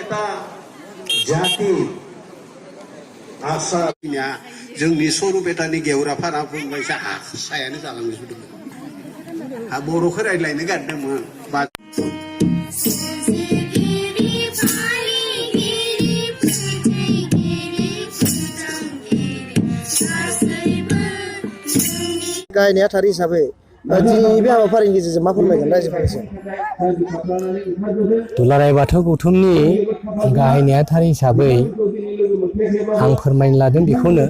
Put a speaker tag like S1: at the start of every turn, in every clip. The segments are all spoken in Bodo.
S1: eta jati asalnya जोंनि सरुपेटानि गेवराफारा बुंबाय सायानो जालांजोबदों बर'खौ रायज्लायनो गारदोंमोन
S2: गायनाया थार हिसाबै दिनै बे हाबाफारिनि गेजेरजों मा फोरमायगोन रायजोफोरनिसिम
S3: दुलाराय बाथौ गौथुमनि गाहाय थार हिसाबै आं फोरमायनो लादों बेखौनो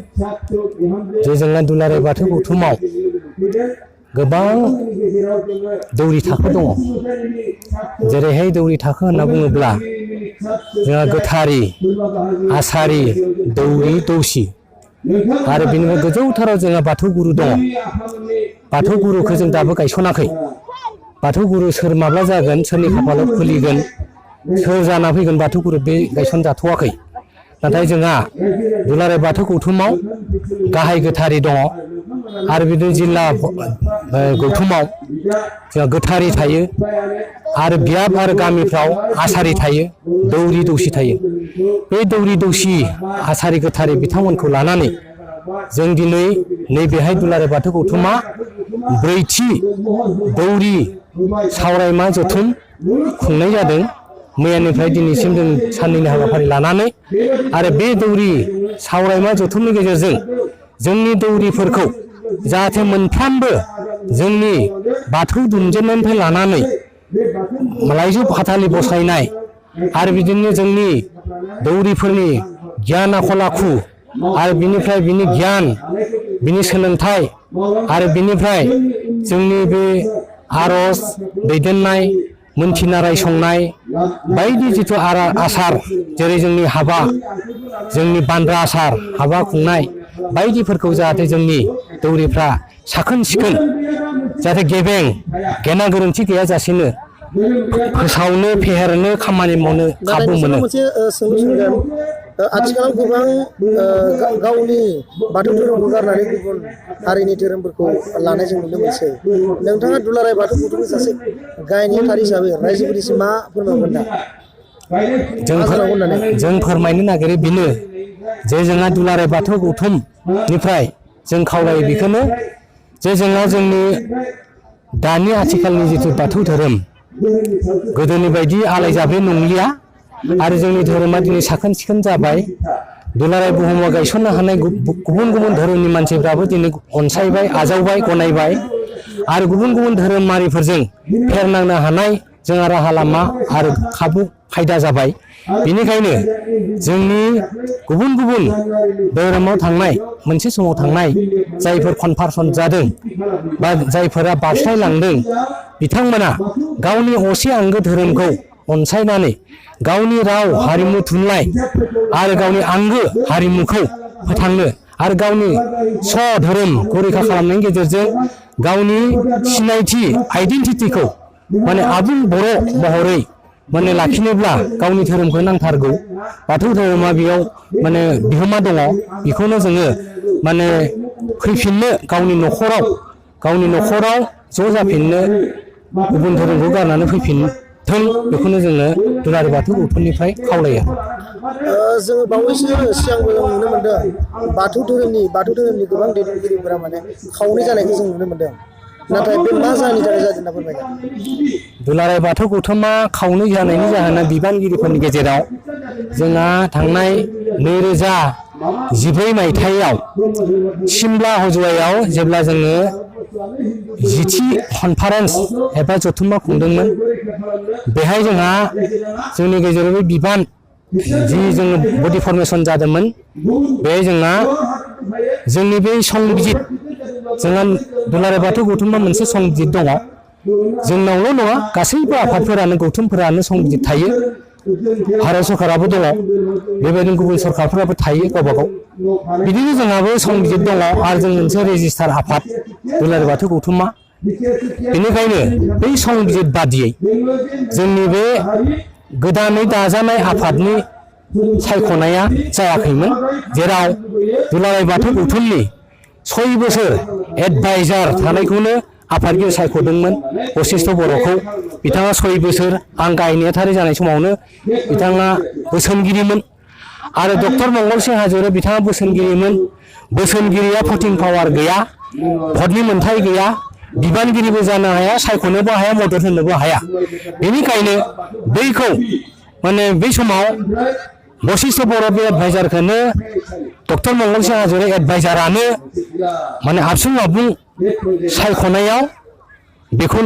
S3: जे जोंना दुलाराय बाथौ गौथुमाव गोबां दौरि थाखो दङ जेरैहाय दौरि थाखो होनना बुङोब्ला जोंहा गोथारि आसारि दौरि दौसि आरो बेनिफ्राय गोजौथाराव जोंहा बाथौ गुरु दङ बाथौ गुरुखौ जों दाबो गायसनाखै बाथौ गुरु सोर माब्ला जागोन सोरनि खाफालाव खुलिगोन सोर जाना फैगोन बाथौ गुरु बे गायसनजाथ'वाखै नाथाय जोंहा दुलाराय बाथौ गौथुमाव गाहाय गोथारि दङ आरो बिदिनो जिल्ला गौथुमाव जोंहा गोथारि थायो आरो बियाब आरो गामिफ्राव आसारि थायो दौरि दौसि थायो बे दौरि दौसि आसारि गोथारि बिथांमोनखौ लानानै जों दिनै नैबेहाय दुलाराय बाथौ गौथुमा ब्रैथि दौरि सावरायमा जथुम खुंनाय जादों मैयानिफ्राय दिनैसिम जों साननैनि हाबाफारि लानानै आरो बे दौरि सावरायमा जथुमनि गेजेरजों जोंनि दौरिफोरखौ जाहाथे मोनफ्रोमबो जोंनि बाथौ दुमजेननायनिफ्राय लानानै लाइजौ फाथालि बसायनाय आरो बिदिनो जोंनि दौरिफोरनि गियान आखल आखु आरो बिनिफ्राय बिनि गियान बिनि सोलोंथाइ आरो बिनिफ्राय जोंनि बे आरज दैदेननाय मोनथिना रायसंनाय बायदि जिथु आसार जेरै जोंनि हाबा जोंनि बान्द्रा आसार हाबा खुंनाय बायदिफोरखौ जाहाथे जोंनि दौरिफ्रा साखोन सिखोन जाहाथे गेबें गेना गोरोन्थि गैयाजासेनो फोसावनो फेहेरनो खामानि मावनो खाबु मोनो
S2: आथिखालाव गोबां गावनि बाथौ धोरोमखौ गारनानै गुबुन हारिनि धोरोमफोरखौ लानाय जों नुनो मोनसै नोंथाङा दुलाराय बाथौ गौथुमनि सासे गायनायथार हिसाबै रायजोफोरनिसिम मा फोरमायगोन दा
S3: जों फोरमायनो नागिरो बेनो जे जोंहा दुलाराय बाथौ गौथुमनिफ्राय जों खावलायो बेखौनो जे जोंहा जोंनि दानि आथिखालनि जिथु बाथौ धोरोम गोदोनि बायदि आलायजाबे नंलिया आरो जोंनि धोरोमा दिनै साखोन सिखोन जाबाय दुलाराय बुहुमाव गायसननो हानाय गुबुन गुबुन धोरोमनि मानसिफ्राबो दिनै अनसायबाय आजावबाय गनायबाय आरो गुबुन गुबुन धोरोमारिफोरजों फेर नांनो हानाय जोंहा राहा लामा आरो खाबु खायदा जाबाय बेनिखायनो जोंनि गुबुन गुबुन धोरोमाव थांनाय मोनसे समाव थांनाय जायफोर कनभार्सन जादों बा जायफोरा बारस्लायलांदों बिथांमोना गावनि असे आंगो धोरोमखौ अनसायनानै गावनि राव हारिमु थुनलाइ आरो गावनि आंगो हारिमुखौ फोथांनो आरो गावनि धोरोमखौ रैखा खालामनायनि गेजेरजों गावनि सिनायथि आइडेन्टिटिखौ माने आबुं बर' महरै माने लाखिनोब्ला गावनि धोरोमखौ नांथारगौ बाथौ धोरोमा बेयाव माने बिहोमा दङ बेखौनो जोङो माने फैफिननो गावनि न'खराव ज' जाफिननो गुबुन धोरोमखौ गारनानै फैफिनथों बेखौनो जोङो दुलाराय बाथौ गौथुमनिफ्राय खावलायो
S2: जोङो बावैसो सिगांबो जों नुनो मोनदों बाथौ धोरोमनि गोबां दैदेनगिरिफोरा माने खावनै जानायखौ जों नुनो मोनदों नाथाय बे मा जाहोननि थाखाय जादों होनना फोरमायगोन
S3: दुलाराय बाथौ गौथुमा खावनै जानायनि जाहोना बिबानगिरिफोरनि गेजेराव जोंहा थांनाय 2014 मायथाइयाव सिमला हज'वायाव जेब्ला जोङो 10थि कनफारेन्स एबा जथुम्मा खुंदोंमोन बेहाय जोंहा जोंनि गेजेराव बिबान जि जोङो बडि फर्मेशन जादोंमोन बे जोंहा जोंनि बे संबिजित जोंहा दुलाराय बाथौ गौथुमा मोनसे संबिजित दङ जोंनावल' नङा गासैबो आफादफोरानो गौथुमफोरानो संबिजित थायो भारत सरकाराबो दङ बेबायदिनो गुबुन सरकारफोराबो थायो गावबा गाव बिदिनो जोंहाबो संबिजित दङ आरो जों मोनसे रेजिस्टार आफाद दुलाराय बाथौ गौथुमा बेनिखायनो बै संबिजित बादियै जोंनि बे गोदानै दाजानाय आफादनि सायख'नाया जायाखैमोन जेराव दुलाराय बाथौ गौथुमनि 6 बोसोर एडभाइजार थानायखौनो आफादगिरि सायख'दोंमोन बशिष्ठ बर'खौ बिथाङा 6 बोसोर आं गाहाय नेहाथारि जानाय समावनो बिथाङा बोसोनगिरिमोन आरो डक्टर मंगलसिं हाज'रा बिथाङा बोसोनगिरिमोन बोसोनगिरिया भटिं पावार गैया भटनि मोन्थाय गैया बिबानगिरिबो जानो हाया सायख'नोबो हाया मदद होनोबो हाया बेनिखायनो बैखौ माने बै समाव बशिष्ठ बर' बे एडभाइजारखौनो डक्टर मंगलसिं हाज'रा एडभाइजारानो माने आबुं सायख'नायाव बेखौ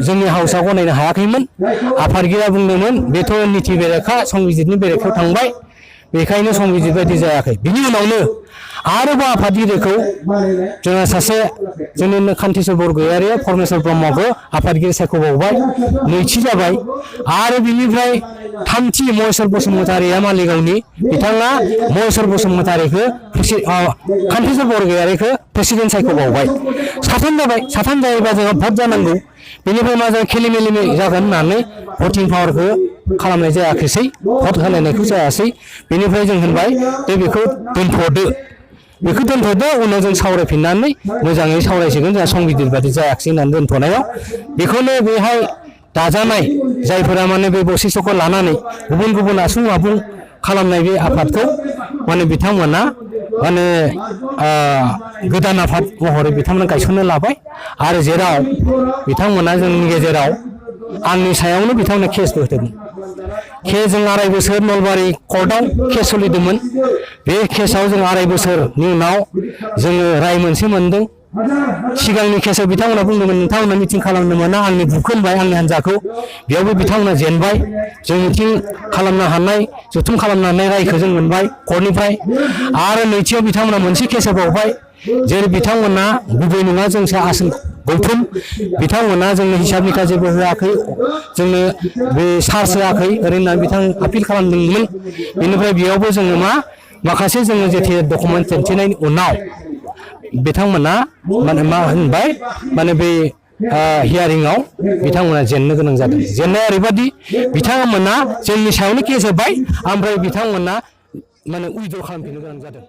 S3: जोंनि हाउसआ गनायनो हायाखैमोन आफादगिरिया बुंदोंमोन बेथ' निति बेरेखा संबिजितनि बेरेखायाव थांबाय बेखायनो संबिजित बायदि जायाखै बिनि उनावनो आरोबाव आफादगिरिखौ जोंहा सासे जोंनिनो कान्तिस्वर बरगयारिया परमेश्वर ब्रह्मखौ आफादगिरि सायख'बावबाय नैथि जाबाय आरो बिनिफ्राय थामथि महेश्वर बसुमतारिया मालिगावनि बिथाङा महेश्वर बसुमतारिखौ कान्तिस्वर बरगयारिखौ प्रेसिडेन्ट सायख'बावबाय साथाम जाबाय साथाम जायोबा जोंहा भट जानांगौ बेनिफ्राय मा जायो खेलिमेलि जागोन होननानै भटिं पावारखौ खालामनाय जायाखैसै भट होलायनायखौ जायासै बेनिफ्राय जों होनबाय दे बेखौ दोनथ'दो उनाव जों सावरायफिननानै मोजाङै सावरायसिगोन जोंहा संबिजित बादि जायाखिसै होननानै दोनथ'नायाव बेखौनो बेहाय दाजानाय जायफोरा माने बे बशिष्ठखौ लानानै गुबुन आबुं खालामनाय बे आफादखौ माने बिथांमोना माने गोदान आफाद महरै बिथांमोना गायसननो लाबाय आरो जेराव बिथांमोना जोंनि गेजेराव आंनि सायावनो बिथांमोना केसबो होदोंमोन जों 2.5 बोसोर नलबारि कर्टआव केस सोलिदोंमोन बे केसआव जों 2.5 बोसोरनि उनाव जोङो राय मोनसे मोनदों सिगांनि केसआव बिथांमोना बुंदोंमोन नोंथांमोना मिटिं खालामनो मोना आंनि बुखोनबाय आंनि हान्जाखौ बेयावबो बिथांमोना जेनबाय जों मिटिं खालामनो हानाय जथुम खालामनो हानाय रायखौ जों मोनबाय कर्टनिफ्राय आरो नैथियाव बिथांमोना मोनसे केस होबावबाय जेरै बिथांमोना गुबै नङा जोंसो आसोल गौथुम बिथांमोना जोंनो हिसाब निकास जेबो होआखै जोंनो बे चार्ज होआखै ओरैनो बिथां आपिल खालामदोंमोन बेनिफ्राय बेयावबो जोङो माखासे जोङो जेथे डकुमेन्ट दिन्थिनायनि उनाव बिथांमोना माने मा होनबाय माने बे हियारिंआव बिथांमोना जेननो गोनां जादों जेननाया ओरैबादि बिथांमोना जोंनि सायावनो केस होबाय ओमफ्राय बिथांमोना माने उइद्र' खालामफिननो गोनां जादों